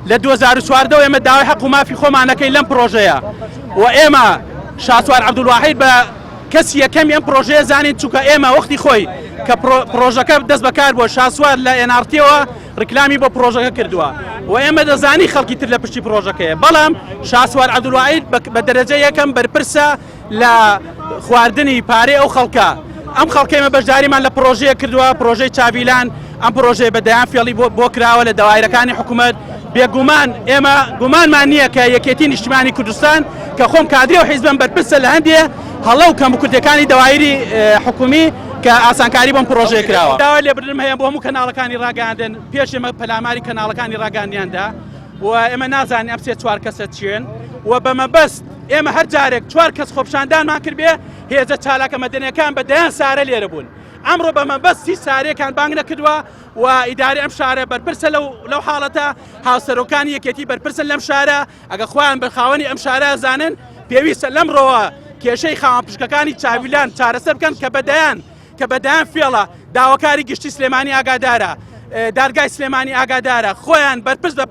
لە 2014 ئێمە داوای حەق و مافی خۆمانەکەی لەم پرۆژەیە و ئێمە شاسوار عەبدولواحید بە کەسی یەکەمی ئەم پرۆژەیە زانین، چونکە ئێمە وەختی خۆی کە پرۆژەکە دەست بەکار بووە شاسوار لە NRT-ەوە ڕیکلامی بۆ پرۆژەکە کردووە و ئێمە دەزانی خەڵکی تر لە پشتی پرۆژەکەیە، بەڵام شاسوار عەبدولواحید بە دەرەجە یەکەم بەرپرسە لە خواردنی پارەی ئەو خەڵکە. ئەم خەڵکە ئێمە بەشداریمان لە پرۆژەیە کردووە، پرۆژەی چاڤیلان، ئەم پرۆژەیە بە دەیان فێڵی بۆ کراوە لە دەوایرەکانی حکوومەت. بێگومان ئێمە گومانمان نییە کە یەکێتی نیشتیمانی کوردستان کە خۆم کادری و حیزبم بەرپرسە لە هەندێ هەڵە و کەموکورتیەکانی دەوایری حکومی کە ئاسانکاری بۆم پرۆژەیە کراوە. داوای لێبردنم هەیە بۆ هەموو کەناڵەکانی ڕاگەیاندن، پێش ئێمە پەلاماری کەناڵەکانی ڕاگەیاندنیاندا و ئێمە نازانین ئەم سێ چوار کەسە چێن و بە مەبەست ئێمە هەر جارێک چوار کەس خۆپشاندانمان کردبێ هێزە چالاکە مەدەنیەکان بە دەیان سارە لێرە بوون، ئەمڕۆ بە مەبەست هیچ سارەیەکان بانگ نەکردووە و ئیدارەی ئەم شارە بەرپرسە لەو حاڵەتە، هاوسەرۆکانی یەکێتی بەرپرسن لەم شارە، ئەگە خۆیان بە خاوەنی ئەم شارە زانن پێویستە لەمڕۆوە کێشەی خاوەن پشکەکانی چاویلان چارەسەر بکەن کە بەدەیان کە بەدەیان فێڵە. داواکاری گشتی سلێمانی ئاگادارە، دادگای سلێمانی ئاگادارە، خۆیان بەرپرس بە.